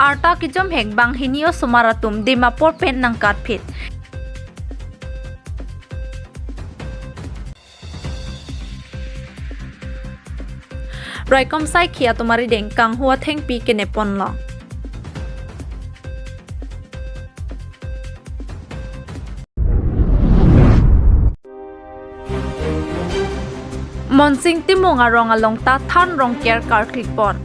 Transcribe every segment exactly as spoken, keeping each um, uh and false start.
Arta kejom hek banghini osomar atum Dimapur pen nangkatphit. Raikom saikhi atum arideng kanghu athengpi kenepon long. Monsing Timung arong along ta than rongker karklipon.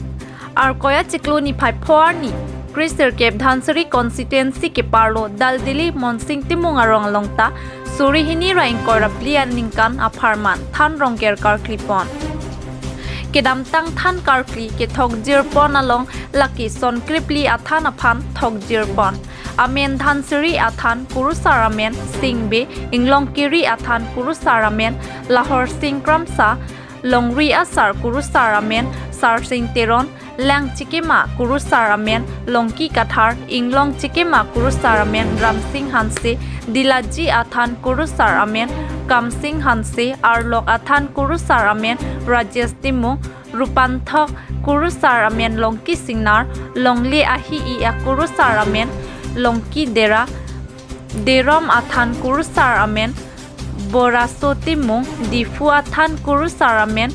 Arkoi achiklo niphai pho arni, Kri sirkep Dhansiri constituency keparlo Daldili Monsing Timung arong along ta suri hini ra ingkoi ra phli aningkan apharman than rongker karklipon. Kedamtang than karkli kethok jirpon along lake son krepli athan aphan thok jirpon. Amen Dhansiri, athan kurusar amen Sing Bey, inglong kiri athan kurusar amen Lahor Sing Kramsa, longri asar kurusar amen Sarsing Teron, lang chikima kurusar amen Longki Kathar, inglong chikima kurusar amen Ramsing Hanse, dilaji athan kurusar amen Kamsing Hanse, arlok athan kurusar amen Rajesh Timung, rupanthok kurusar amen Longki Singnar, longle ahi-i akurusar amen Longki Dera, derom athan kurusar amen Boraso Timung, diphu athan kurusar amen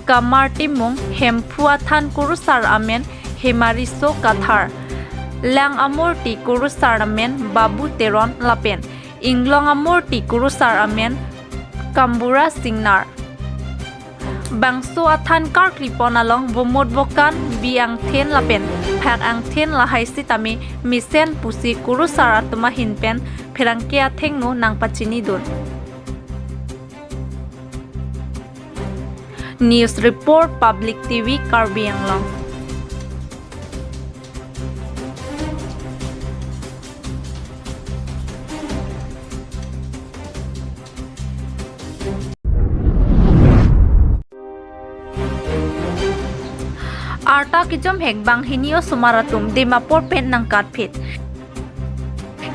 Kamar Timung, hemphu athan kurusar amen Hemariso Kathar, lang amurti kurusar amen Babu Teron lapen inglong amurti kurusar amen Kambura Singnar. Bangso athan karklipon along vomut vokan, bi angthin lapen phak angthin lahai sitame mesen pusi kurusar atum ahin pen pherangke athengno nangpachinidun. News report, Public T V, Karbi Anglong. Arta kejom hek banghini osomar atum Dimapur pen nangkatphit.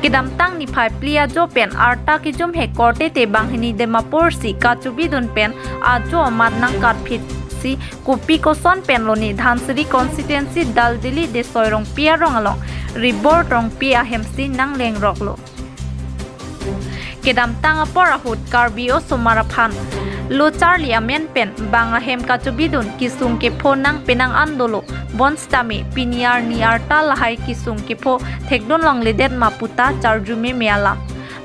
Kedamtang niphai phli ajo pen arta kejom hek korte te banghini Dimapur si kachobidun pen ajo amat nangkatphit si kopi koson pen lone Dhansiri constituency Daldili Desoi Rongpi arong along Ribor Rongpi ahem si nanglengroklo. Kedamtang apor ahut Karbi osomar aphan lo charli amen pen bang ahem kachobidun kesung kepho nang penang an dolo, bonsitame pini arni arta lahai kesung kepho thekdun longledet ma puta charju meme alam.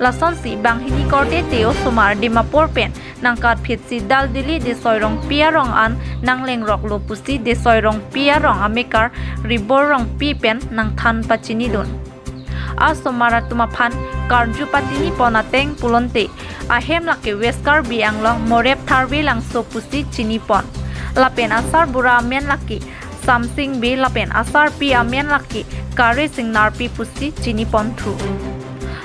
Lasonsi banghini korte te osomar Dimapur pen nangkatphit si Daldili Desoi Rongpi arong an nanglengroklo pusi Desoi Rongpi arong amekar Ribor Rongpi pen nangthan pachinidun. Asomar atum aphan karju patinipon ateng pulote ahem lake West Karbi Anglong Morep Tharve Langso pusi chinipon. Lapen asarbura amen lake Samsing Bey lapen asarpi amen lake Kari Singnarpi pusi chiniponthu.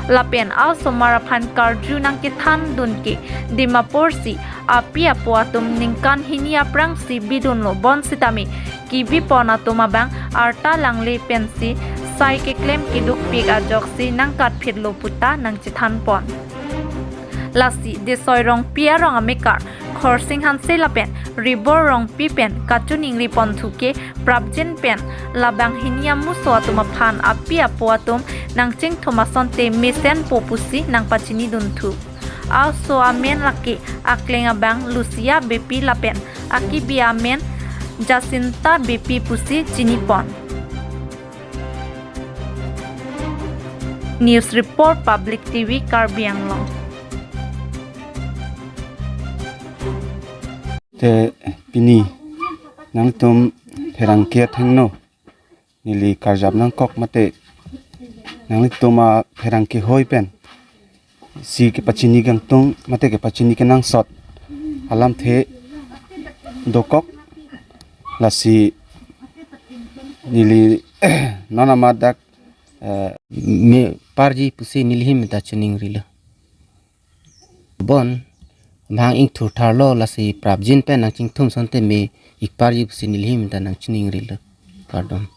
Lapen asomar aphan karju nangkethandun ke Dimapur si api apo atum ningkan hini aphrangsi bidunlo, bonsitame kebipon atum abang arta langle pensi sai keklem kedukpik ajoksi nangkatphitlo puta nangchethanpon. Lasi Desoi Rongpi arong amekar Khorsing Hanse lapen Ribor Rongpi pen kachiningriponthu ke prapjin pen labang hini amuso atum aphan api apo atum nangchingthum asonte mesenpo pusi nangpachinidun thu. Aso amen lake akleng abang Lucia Beypi lapen akibi amen Jacinta Beypi pusi chinipon. News report, Public T V Karbi Anglong. Te pini nangtum pherangke athengno neli karjap nangkok mate nangtum apherangke hoi pen si kepachini kangtung mate kepachini kenangsot alamthe dokok, lasi neli non amat dak, eh, me parji pusi neli him ta chiningrilo. Bon, bang ingthur tharlo, lasi prapjin pen nangchingthum asonte me ik parji pusi neli him ta nangchiningrilo. Kardom.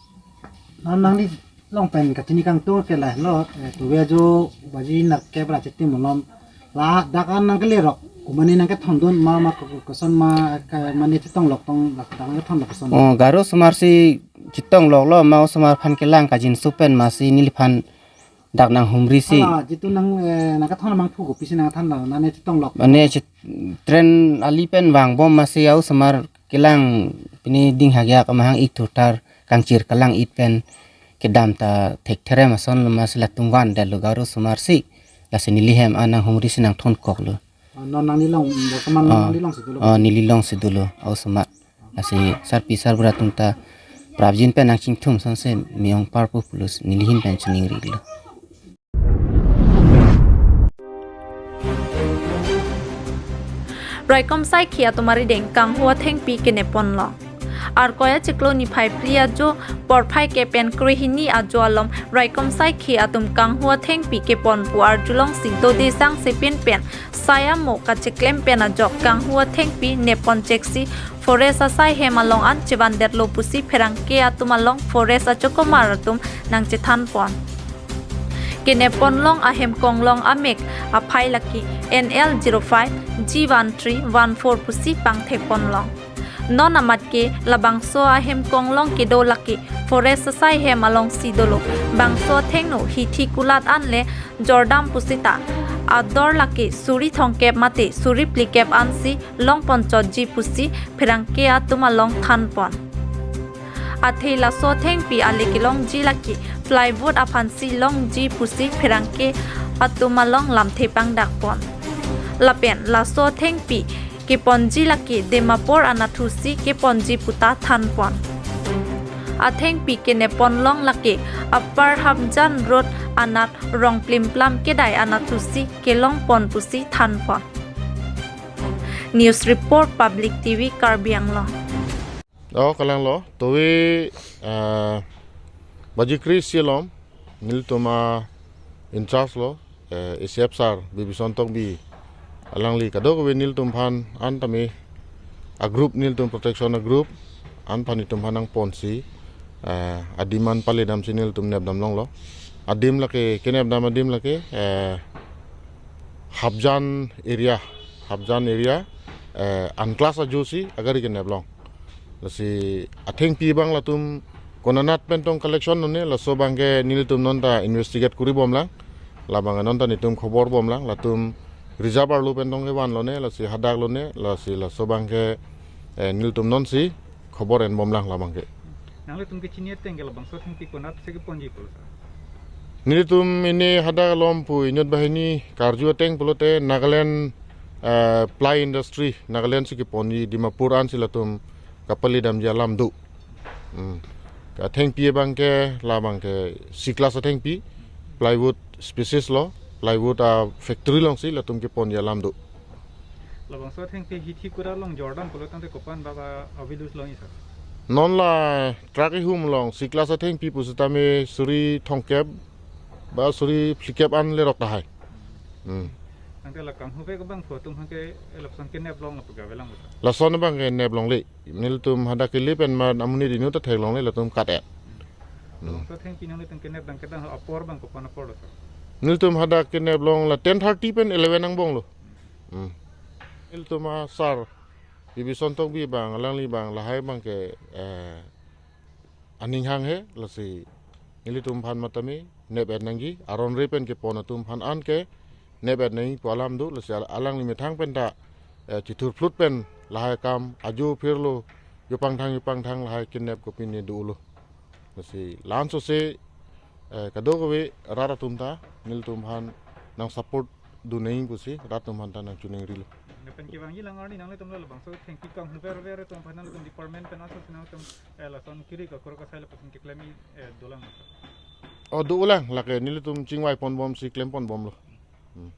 Non nangli long pen kachini kangtung ke lahelo, eh, tuve ajo baji nerkep ra chiti monom. Ladak an nangkelerok, komatne nangkethondun ma, ma ko-, ko-, koson ma, ka-, mane chetong lok tong, lak dak nangkethon lok koson. Oh, Garo osomar si Chetong loklo ma osomar aphan kelang kajinso pen masi neliphan dak nanghumri si. Hala, jitu nang, eh, nangkethan abang thu kopisi nangkethanlo, nane chetong lok. Mane chet-, train ali pen vangbom masi osomar kelang pini ding hagyak amahang ik thurtar kangchir kalang-it pen kedam ta thektherem asonlo masi latum vandetlo garo osomar si. Lasi neli hem an nanghumri si nangthonkoklo. Oh, non nanglilong, bortoman Ah, nanglilong si dolo. Oh, nelilong si dolo, osomar. Lasi sarpi sarbura atum ta prapjin pen nangchingthum asonsi me-ong parpo pulo si neli ahin pen chiningrilo. Raikom saikhi atum arideng kanghu athengpi kenep ponlong. Arkoi achiklo niphai phli ajo porphai ke pen krehini ajo alom raikom saikhi atum kanghu athengpi kepon pu arjulongsi dode sang sepin pen sai amo kacheklem pen ajok kanghu athengpi nep poncheksi forest asai hem along an chevandetlo pusi pherangke atum along forest achokomar atum nangchethan pon. Kenep ponlong ahem konglong amek aphai lake N L zero five G one three one four pusi pangthek ponlong. Non amat ke labangso ahem konglong kedo lake forest asai hem alongsi dolo. Bangso athengno hithi kulat anle jordam pusita ador lake suri thomkep mate suri phlikep ansi long ponchotji pusi pherangke atum along than pon. Athe laso athengpi ale kelongji lake plywood aphansi longji pusi pherangke atum along lamthe pangdak pon. Lapen laso athengpi keponji lake Dimapur anatthusi keponji puta than pon. Athengpi kenep ponlong lake Upper Hapjan Road anat Rongplimplam kedai anatthusi kelong pon pusi than pon. News Report, Public T V, Karbi Anglong. Oh, kalanglo. Towe, eh, baji kre-isi alom nelitum a-in-charge lo, eh, A C F sir, Bibison Tokbi. Alangli kadokave nelitum aphan an tame a-group nelitum protection a-group an aphan itum aphan nangponsi, eh, adim an pale damsi nelitum nepdam longlo. Adim lake, kenepdam adim lake, eh, Hapjan area, Hapjan area, eh, unclass ajosi agari kenep long. Lasi athengpi abang latum konanat pen tong collection lone, laso abangke nelitum nonta investigate kori bomlang. Labang nonta nelitum khobor bomlang, latum reserve arlo pen tong kevan lone, lasi hadak lone, lasi laso abangke, eh, nelitum nonsi khobor en bomlang labangke. Nanglitum kechini ateng ke labangso athengpi konatsi keponji pulo sir? Nelitum pini hadak alom pu inut banghini karju ateng pulote Nagaland, eh, Ply Industry, Nagaland si keponji, Dimapur ansi latum kapale damji alam do. Hmm. Athengpi abangke labangke C-class athengpi, plywood species lo, plywood a-factory alongsi latum keponji alam do. Labangso athengpi hithi kulat along jordam pulo tangte kopan baba a-value longji sir? Non la truck ihum along C-class athengpi pusitame suri thomkep ba suri phlikep an lerok tahai. Hmm. Tangte la kanghu abang phu atum abangke lapuson kenep long lapu gavelang puta. Lason abangke nep longle. Nelitum hadak kele pen ma amonit inut ta theklongle latum kat-et. Hmm. Labangso athengpi nanglitum kenepdam kedam apor abang kopan apor lo sir? Nelitum hadak kenep long la ten thirty pen eleven angbong lo. Hmm. Nelitum a-sir Bibison Tokbi abang, alangli abang, lahai abangke, eh, aning hanghe, lasi nelitum aphan matame nep-et nangji, aron re pen kepon atum aphan anke nep-et nangji pu alam do, lasi al-, alangli methang penta, eh, chithurphlut pen lahai akam ajo phirlo, jo pangthang jo pangthang lahai kenep kopine dolo. Lasi la-an sose, eh, kadokave rat atum ta nelitum aphan nang support dun nangji pusi rat atum aphan ta nangchiningrilo. Nepen kevangji lang arni nanglitum labangso athengpi kanghu verver atum aphan nanglitum department pen aso si nangtum, eh, lason kiri kakur kasai lapuson keklem, eh, dolang. Oh, dolang, lake nelitum chingvai pon bomsi klem pon bomlo. Hmm.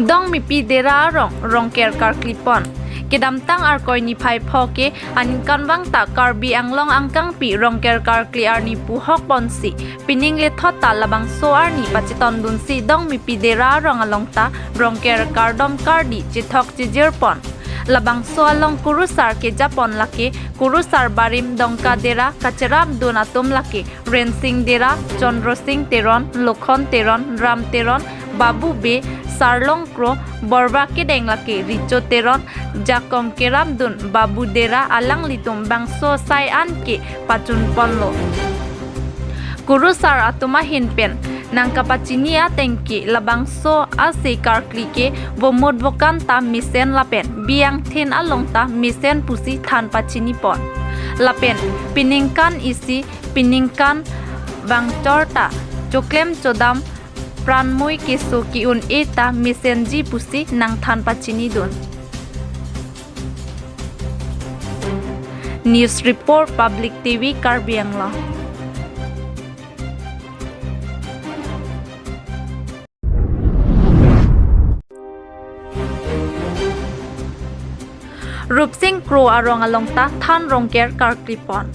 Dongmipi Dera arong Rongker karkli pon. Kedamtang Arkoi niphai pho ke aningkanvang ta Karbi Anglong angkangpi Rongker karkli arni pu hok ponsi, pining lethot ta labangso arni pachetondunsi Dongmipi Dera arong along ta Rongker kardom kardi chethok chejir pon. Labangso along kurusar keja pon lake kurusar barim Dongka Dera kacherapdun atum lake Rensing Dera, Chandra Sing Teron, Lokhon Teron, Ram Teron, Babu Bey, Sarlong Kro, Borba kedeng lake Richo Teron, Jakom keramdun Babu Dera alanglitum bangso sai an ke pachunponlo. Kurusar atum ahin pen nangkapachini ateng ke labangso ase karkli ke Vomut Vokan ta mesen lapen Biangthin along ta mesen pusi than pachinipon. Lapen peningkan isi, peningkan bangchor ta choklem chodam pranmoi keso ke-un-e ta mesenji pusi nangthan pachinidun. News Report, Public T V, Karbi Anglong. Rupsing Kro arong along ta than Rongker karklipon.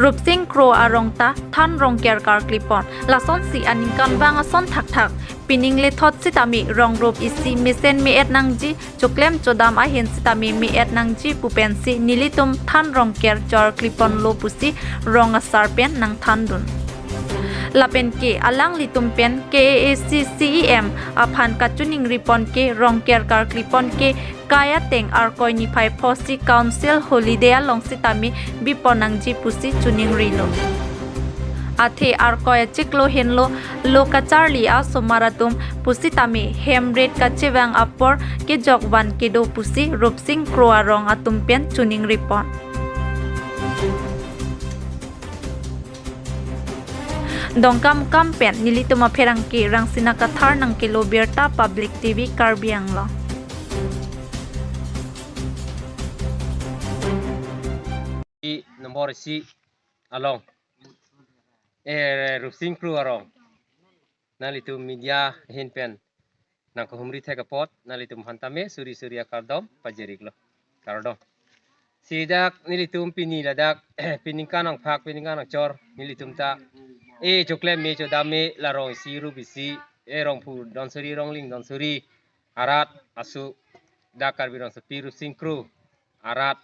Rupsing Kro arong ta than Rongker karklipon. Lasonsi aningkanvang ason thakthak pining lethot sitame rongrup isi mesen me-et nangji, choklem chodam ahin sitame me-et nangji pu pensi nelitum than Rongker chor kliponlo pusi rong asar pen nangthandun. Lapen ke alanglitum pen K A A C C E M aphan kachiningripon ke Rongker karklipon ke kai ateng Arkoi niphai pho si council holiday along sitame bipon nangji pusi chiningrilo. Athe Arkoi achiklo henlo lo kacharli asomar atum pusitame hem ret kachevang apor kejok van kedo pusi Rupsing Kro arong atum pen chiningripon. Dongkamukam pen nelitum apherangke Rangsina Kathar nangkelo birta, Public T V Karbi Anglong. I nombor isi along, eh, Rupsing Kro arong nanglitum media ahin pen nangkahumri thek apot nanglitum aphan tame suri suri akardom pajiriklo. Kardom. Si dak nelitum pini ladak peningkan angphak, peningkan angchor nelitum ta, eh, choklem me chodam me la rong isi rup isi, eh, rongphu donsuri, rongling donsuri arat asu dak Karbi Rongsopi Rupsing Kro arat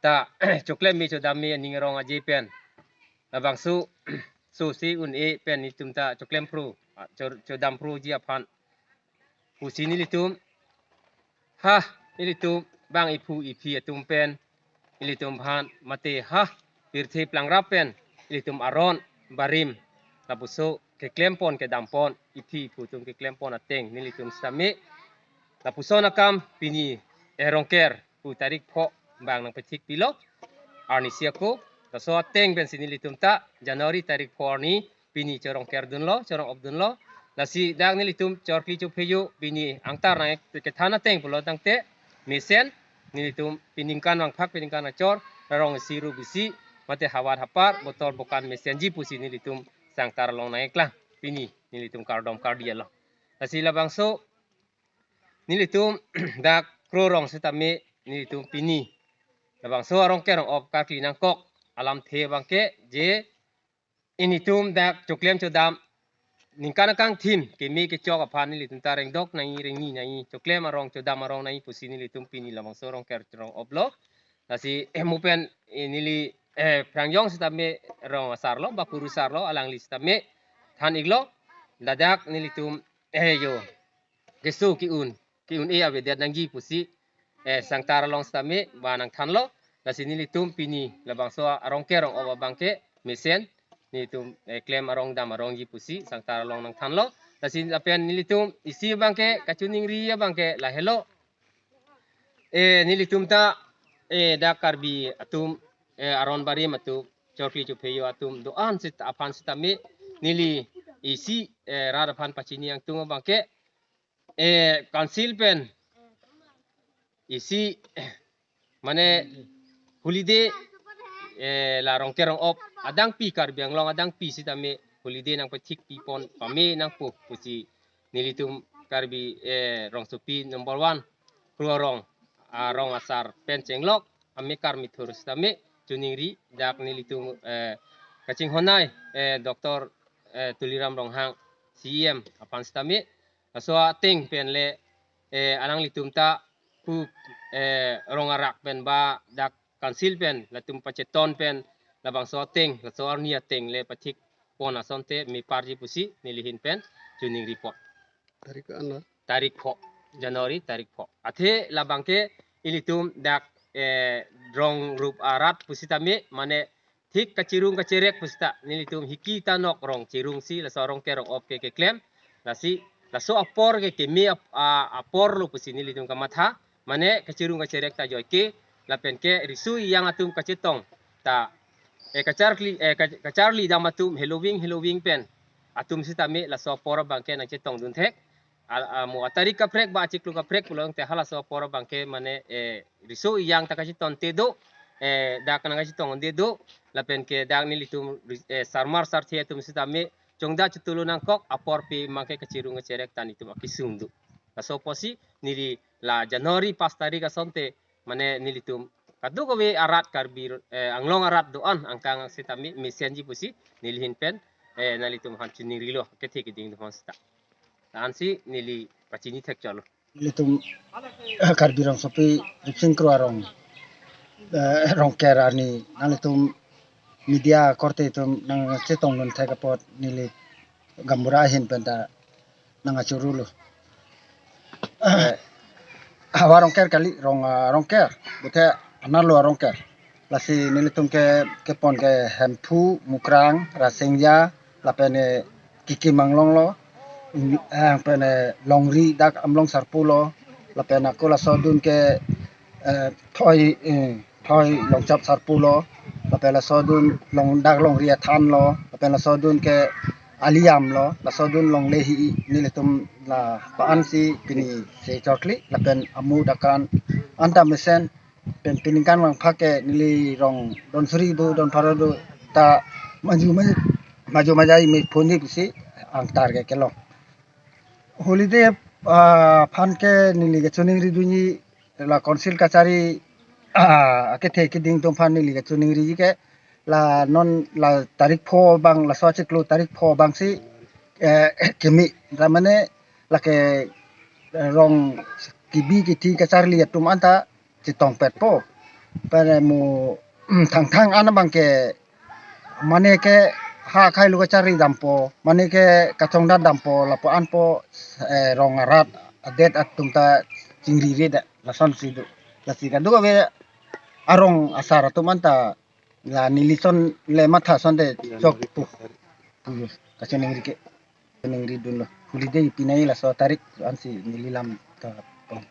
ta choklem me chodam me aning arong aje pen labangso so si un-e pen nelitum ta choklem phro, ah, cho-, chodam phroji aphan pusi nelitum, ha, nelitum bang iphu iphi atum pen, nelitum aphan mate ha pirthe plangrap pen nelitum aron barim lapuso keklempon kedampon, iphi iphu atum keklempon ateng nelitum sitame lapuson akam pini, eh, Rongker pu tarik pho bang nangpathik pilo. Arnisi ako, laso ateng pensi nelitum ta January tarik pho arni pini chorong kerdunlo, chorong opdunlo. Lasi dak nelitum chorkli chopheyo pini angtar nangkethan ateng pulo tangte mesen nelitum peningkan angphak, peningkan angchor, rong isi rup isi, mate havar hapar, botol bokan mesenji pusi nelitum sangtar along nangkeklang pini nelitum kardom kardi along. Lasi labangso nelitum dak Kro arong sitame nelitum pini labangso arong kerong op karkli nangkok alamthe abangke je initum dak choklem chodam ningkan akangthim keme kechok aphan nelitum ta rengdok nangji, rengni nangji, choklem arong chodam arong nangji pusi nelitum pini labangso arong kerong oplo. Lasi, eh, mo pen, eh, neli, eh, prangjong sitame rong asarlo, ba kurusarlo, alangli sitame than-iklo, ladak nelitum, eh, yo keso ke-un, ke-un-e avedet nangji pusi, eh, sangtar along sitame ba nangthanlo. Lasi nelitum pini labangso arong kerong op abangke mesen nelitum, eh, klem arong dam arongji pusi sangtar along nangthanlo. Lasi lapen nelitum isi abangke kachiningri abangke lahelo. Eh, nelitum ta, eh, dak Karbi atum, eh, aron barim atum, chorkli chopheyo atum do-an sit aphan sitame neli isi, eh, rat aphan pachini angtung abangke, eh, council pen isi mane holiday, eh, la rong kerong op adangpi, Karbi Anglong adangpi sitame holiday nangpathik pipon pame nangpo pusi nelitum Karbi, eh, Rongsopi number one Kro arong, ah, rong asar pen chenglok amekar mithur sitame chiningri dak nelitum, eh, kachinghon-ai, eh, Doctor, eh, Tuliram Ronghang C E M aphan sitame laso ateng pen le, eh, alanglitum ta pu, eh, rong arak pen ba dak council pen latum pacheton pen labangso ateng, laso arni ateng le pathik pon asonte meparji pusi nelihin pen choningri pon. Tarik ano? Tarik pho, January tarik pho. Athe labangke ilitum dak, eh, rong rup arat pusitame, mane thik kachirung kacherek pusita nelitum hiki tanok rong chirungsi laso arong ke rong op ke keklem. Lasi laso apor ke keme ap-, a-, apor lo pusi nelitum kamatha. Mane kachirung kacherek ta joike, lapen ke riso ejang atum kachetong ta, eh, kacharli, eh, ka-, kacharli dam atum heloving heloving pen atum sitame laso apor abangke nangchetongdun thek. A, a, mo atarik kaprek ba achiklo kaprek pulote halaso apor abangke mane, eh, riso ejang ta kachetonte do, eh, dak nangkachetongde do, lapen ke dak nelitum ri-, eh, sarmar sarthe atum sitame chongda chotulu nangkok apor pi abangke kachirung kacherek ta nelitum akesung do. Laso apotsi neli la January pas tarik asonte mane nelitum kadokave arat Karbi, eh, Anglong arat do-an angkang sitame mesenji pusi nelihin pen, eh, nanglitum aphan choningrilo kethe keding do aphan sita. Ansi neli pachini thek cholo. Nelitum, eh, Karbi Rongsopi Ripsing Kro arong, eh, Rongker arni nanglitum media korte atum nangchetongdun thek apot neli gaonbura ahin penta nangkachorulo. Eh, havar Rongker kali, rong, ah, Rongker, bute anerlo Rongker. Lasi nelitum ke, kepon ke Hemphu, Mukrang, Rasengja, lapen, eh, Kikim Anglong lo, eh, lapen, eh, Longri dak Amlong Sarpo lo, lapen ako lasodun ke, eh, Thoi, eh, Thoi Longchap Sarpo lo, lapen lasodun long dak Longri Athan lo, lapen lasodun ke Aliam lo, lasodun longle hi nelitum la pa-ansi pini se chokli, lapen amu dakan anta mesen, pen peningkan vangphak ke neli rong don suri do, don pharo do, ta maju maju, maju majai me phone ni pusi angtar ke kelong. Holiday, ah, aphan ke neli kachoningri dunji la council kachari, ah, akethe keding atum aphan neli kachoningri ke la non la tarik pho abang, laso achiklo tarik pho abangsi, eh, keme, ta mane lake, eh, rong kebi kethe kacharli atum anta chetongpetpo. Pare mo, thangthang an abangke mane ke ha khailu kacharli dampo, mane ke kachongdat dampo, lapu-anpo, eh, rong arat adet atum ta chingri ri da, lasonsi do. Lasi kadokave arong asar atum anta la neli ason le matha asonte chokpo pu kachiningri ke, chiningri dunlo. Holiday pinai laso tarik ansi neli lam ta pon.